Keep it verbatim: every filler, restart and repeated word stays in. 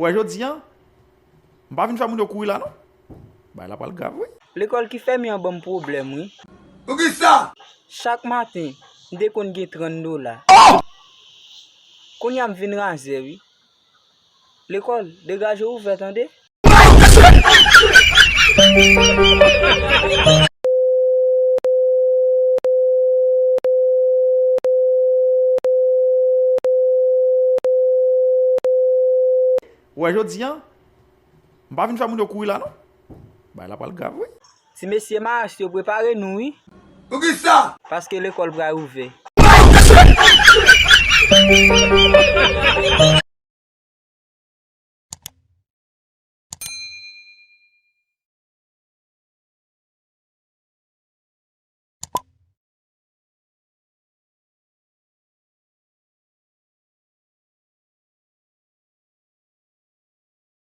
Ou wè jodi a, m pa vin fè moun yo kouri la non. Bagay la pral grav wi. Lekòl ki fèmen an ban m pwoblèm wi. Poukisa? Chak maten, m te konn gen trant dola. Kounye a m vin razè wi. Lekòl, degaje w ouvè tande. Ou wè jodi a, m pa vin fè moun yo kouri la non. Bagay la pral grav wi. Ti mesye mayas yo prepare nou wi. Poukisa? Paske lekòl pral ouvè.